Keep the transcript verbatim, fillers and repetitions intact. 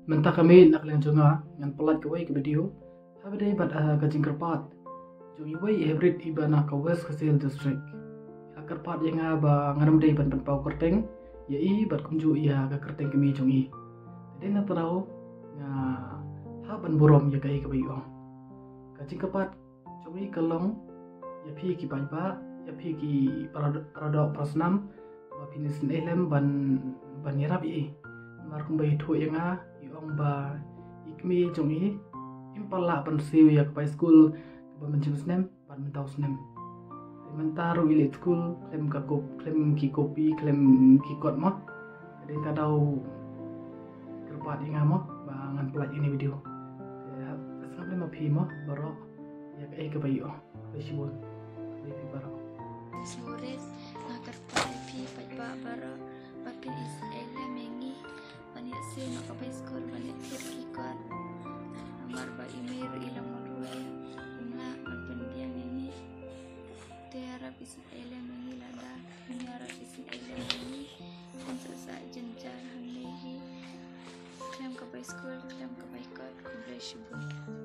Mynta ka miet na ka liang jong nga ngan pynlait kawei ka video haba ïadei bad ka jingkyrpad jong iwei i hynrei iba na ka West Khasi Hills District. I la kyrpad ïa nga ba ngan ym dei ban pynpaw kyrteng ïa i bad kumjuh ïa ka kyrteng kmie jong i. Te dei na trai nga hap ban burom ïa kaei kaba i ong. Ka jingkyrpad jong i ka long ïa phi ki paidbah, ïa phi ki para, para doh para snam, ba phin isynei lem ban, ban ïarap ïa i. Namar kumba i thuh ïa nga, i ong ba i kmie jong i im pat lah ban siew ïa ka bai skul kaba mynjur snem bad mynta u snem. Te mynta ruh i leit skul khlem ka kop, khlem ki kopi, khlem ki kot mo. Te dei ka daw kyrpad ïa nga mo ba ngan pynlait ïa kane ka video. Te sngap lem ma phi mo baroh ïa kaei kaba i ong. Khublei shibun. Khublei phi baroh. Sngewrit, nga kyrpad ïa phi paidbah baroh ba phin isynei lem ïa ngi ban ïa siew noh ka bai skul ban ïa thied ki kot. Namar ba i mei ruh i long marwei, im lah ban pynbiang ïa ngi. Te ïarap isynei lem ïa ngi lada phin ïarap isynei lem ïa ngi, phin sa sah jynjar hangne hi khlem ka bai skul, khlem ka bai kot. Khublei shibun.